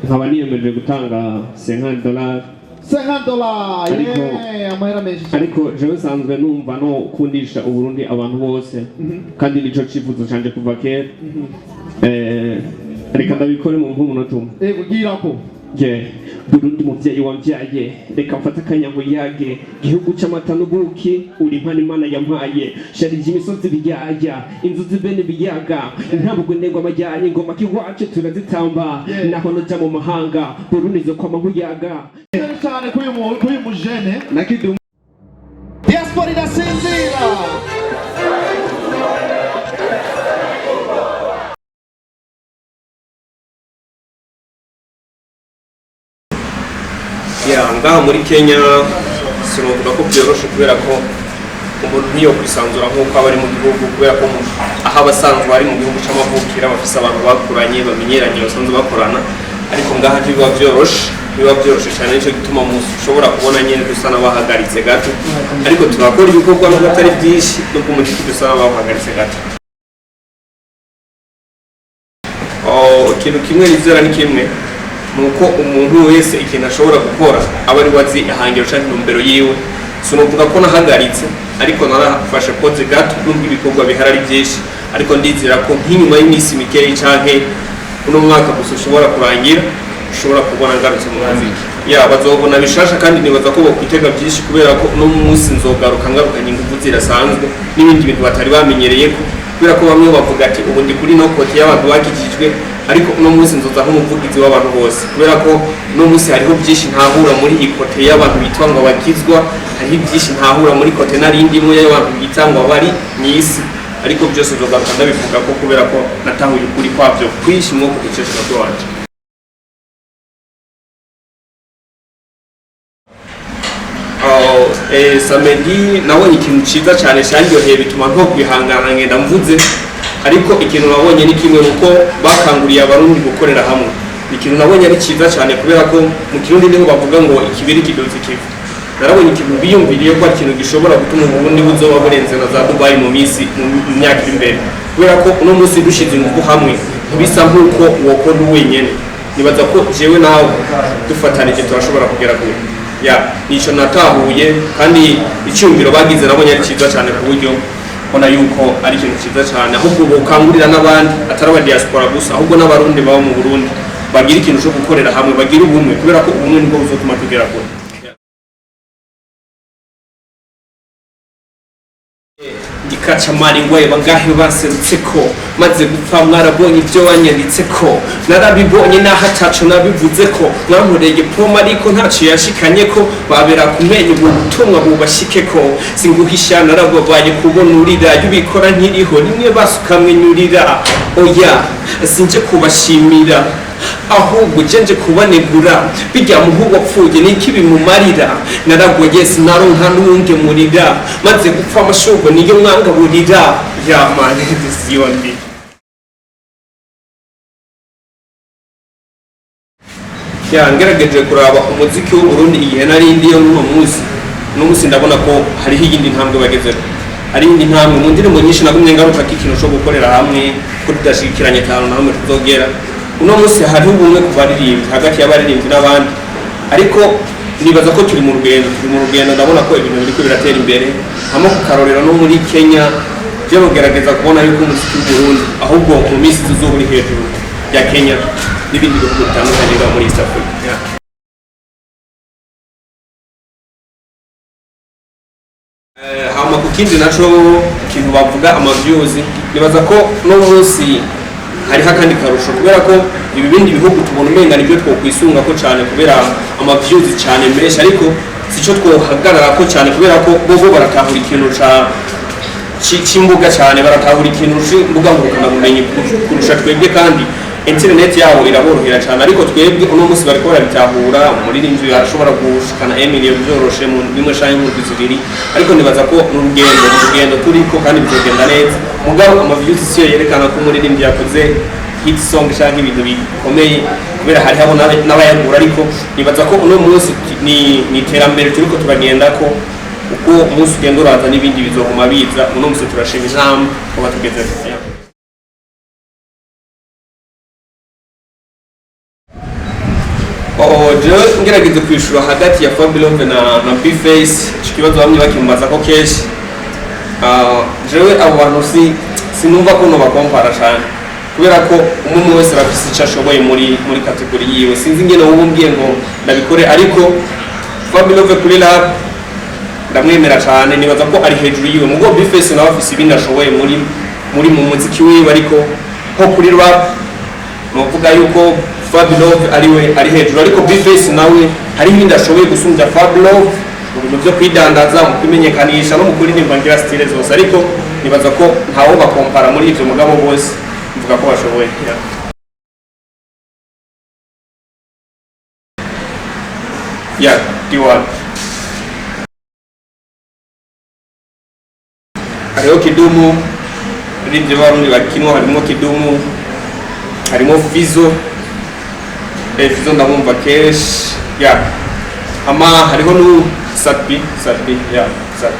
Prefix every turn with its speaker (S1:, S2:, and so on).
S1: Nkaba niyemeje gutanga $50.
S2: $50.
S1: Ariko-
S2: Yeah, amahera menshi cyane.
S1: Ariko jewe nsanzwe numva no kundisha Uburundi abantu bose, kandi nico cifuzo canje kuva kera. Reka ndabikore mu nk'umunota umwe.
S2: Yego, girako.
S1: Yeah. Burundi muvyeyi wamvyaye, reka mfate akanya nkuyage, gihugu c'amata n'ubuki, uri impano Imana yampaye, sharije imisozi, ibiyaya, inzuzi bene ibiyaga, ntabwo ndengwa amajyanye, ingoma k'iwacu turazitamba.
S2: Yeah.
S1: Naho noja mu mahanga, Burundi zo kwama nkuyaga.
S2: Cyane kuri uyu mujene.
S3: Na Kidumu.
S2: Diaspora irasinzira.
S4: Ya, ngaha muri Kenya sinovuga ko byoroshe, kubera ko umuntu ntiyo kwisanzura nk'uko aba ari mu gihugu, kubera ko aho aba asanzwe ari mu gihugu c'amavukiro bafise abantu bakuranye, bamenyeranye, basanzwe bakorana. Ariko ngaha ntibiba byoroshe, biba byoroshe cyane. Nicyo gituma mushobora kubona nyene dusa n'abahagaritse gato, ariko turakora ibikorwa nubwo atari byinshi, nubwo umuziki dusa n'abawuhagaritse gato. Oh, ikintu kimwe nizera ni kimwe, ni uko umuntu wese ikintu ashobora gukora aba ari we azi ihangiro canke intumbero yiwe. Sinovuga ko nahagaritse, ariko narafashe pause gato, nubwo ibikorwa bihari ari byinshi. Ariko ndizera ko nk'inyuma y'iminsi mikeyi canke uno mwaka gusa ushobora kurangira, ushobora kubona ngarutse mu muziki. Ya, bazobona bishasha, kandi nibaza ko bokwitega byinshi, kubera ko uno munsi nzogaruka ngarukanye ingufu zirasanzwe n'ibindi bintu batari bamenyereye ko, kubera ko bamwe bavuga ati ubu ndi kuri no côté y'abantu bakijijwe, ariko uno munsi nzoza nk'umuvugizi w'abantu bose, kubera ko uno munsi hariho byinshi ntahura muri iyi côté y'abantu bitwa ngo abakizwa, hariho byinshi ntahura muri côté narindi imwe y'abantu bita ngo abari mw'isi. Ariko byose nzogaruka ndabivuga ko, kubera ko natahuye ukuri kwabyo kwinshi mwo ku gicecero bwanje. Oh, samedi nabonye ikintu ciza cyane cyanryoheye, bituma nto kwihangana ngenda mvuze. Ariko ikintu nabonye ni kimwe, nuko bakanguriye Abarundi gukorera hamwe. Ni ikintu nabonye ari cyiza cyane, kubera ko mu Kirundi niho bavuga ngo ikibiri kidoze ikivu. Narabonye ikintu biyumviriye ko ari ikintu gishobora gutuma Uburundi buzoba burenze na za Dubai mu minsi, mu myaka iri imbere, kubera ko uno munsi dushize ingufu hamwe ntibisa nk'uko wokora wenyene. Nibaza ko jewe nawe dufatanije turashobora kugera kure. Ya, nico natahuye, kandi icyumviro bagize nabonye ari cyiza cyane, ku buryo mbona yuko ari ikintu cyiza cyane. Ahubwo bokangurira n'abandi atari aba diaspora gusa, ahubwo n'Abarundi baba mu Burundi bagira ikintu cyo gukorera hamwe, bagira ubumwe, kubera ko ubumwe nibwo buzotuma tugera kure. Ndikacamara ingwaye bangahe baserutse ko maze gupfa, mwarabonye ibyo wanyanditse ko narabibonye, naho ataco nabivuze ko mwankoreye poma, ariko ntaco yashikanye ko babera kumenya ubu butumwa bubashike ko singuhisha narababaye kubona urira ubikora nkiriho rimwe basukamwenyurira. Oya, sinje kubashimira, ahubwo je nje kubanegura. Bijya muhu wapfuye niki bimumarira? Naragoye sinaronka n'uwungemurira, maze gupfa amashurwe niyo mwangaburira. Ya man, this is you and me. Ya, ngerageje kuraba umuziki w'Uburundi igihe nari ndiyo n'uno munsi, uno munsi ndabona ko hariho iyindi ntambwe bagezeho, hari iyindi ntambwe. Mu ndirimbo nyinshi nagumye ngaruka ko ikintu co gukorera hamwe, ko tudashigikiranye cyane na hamwe tuzogera. Uno munsi hariho ubumwe ku baririmbyi, hagati y'abaririmbyi n'abandi, ariko nibaza ko turi mu rugendo, turi mu rugendo. Ndabona ko ibintu biriko biratera imbere hamwe ku karorero no muri Kenya byo rugerageza kubona yuko umuziki w'Uburundi ahubwo mu minsi tuzoba uri hejuru ya Kenya n'ibindi bihugu bitandukanye biba muri East Africa. Yeah. Hama ku kindi naco kintu bavuga ama views, nibaza ko no munsi hariho akandi karusho, kubera ko ibi bindi bihugu tubona umenga nibyo twokwisunga ko cyane kubera ama views cyane menshi, ariko sico twohagarara ko cyane, kubera ko bo baratahura ikintu ca c'imbuga cyane, baratahura ikintu c'imbuga ngurukanabumenyi kurusha twebwe, kandi internet yabo iraborohera cyane. Ariko twebwe uno munsi bariko barabitahura, umuririmbyi arashobora gushikana emiliyoni byoroshe mu rimwe canke mu ndwi 2. Ariko nibaza ko n'urugendo turiko kandi bizogenda neza. Mugabo ama views siyo yerekana ko umuririmbyi yakoze hit song canke ibintu bikomeye, kubera hariho abo n'abayagura. Ariko nibaza ko uno munsi ni iterambere turiko turagenda ko uko umunsi ugenda uraza n'ibindi bizoguma biza. Uno munsi turashima ijambo kuba tugeze. Oh, jewe ngerageze kwishura hagati ya Fabilove na B-Face, ico kibazo bamwe bakimbaza ko kenshi. Ah, jewe abo bantu sinumva ko nobakompara cane, kubera ko umwe umwe wese arafise ico ashoboye muri catégorie yiwe. Sinzi ingene wowe umbwiye ngo ndabikore, ariko Fabilove kuri rap ndamwemera cane, nibaza ko ari hejuru yiwe. Mugo B-Face nawe afise ibindi ashoboye muri mu muziki wiwe, ariko nko kuri rap novuga yuko Fabilove ariwe ari hejuru, ariko B-Face nawe hari ibindi ashoboye gusumbya Fabilove mu bintu byo kwidandaza, mu kwimenyekanisha no mu kuririmba, ngira style zose. Ariko nibaza ko ntawo bakompara muri ivyo, mugabo bose mvuga ko bashoboye, yeah. D1, hariho Kidumu, ririmbye b'Abarundi bakinwa, harimo Kidumu, harimo Fizo. Fizo ndamwumva kenshi, yeah. Ama hariho nu Sat-B, Sat-B, yeah, Sat-B.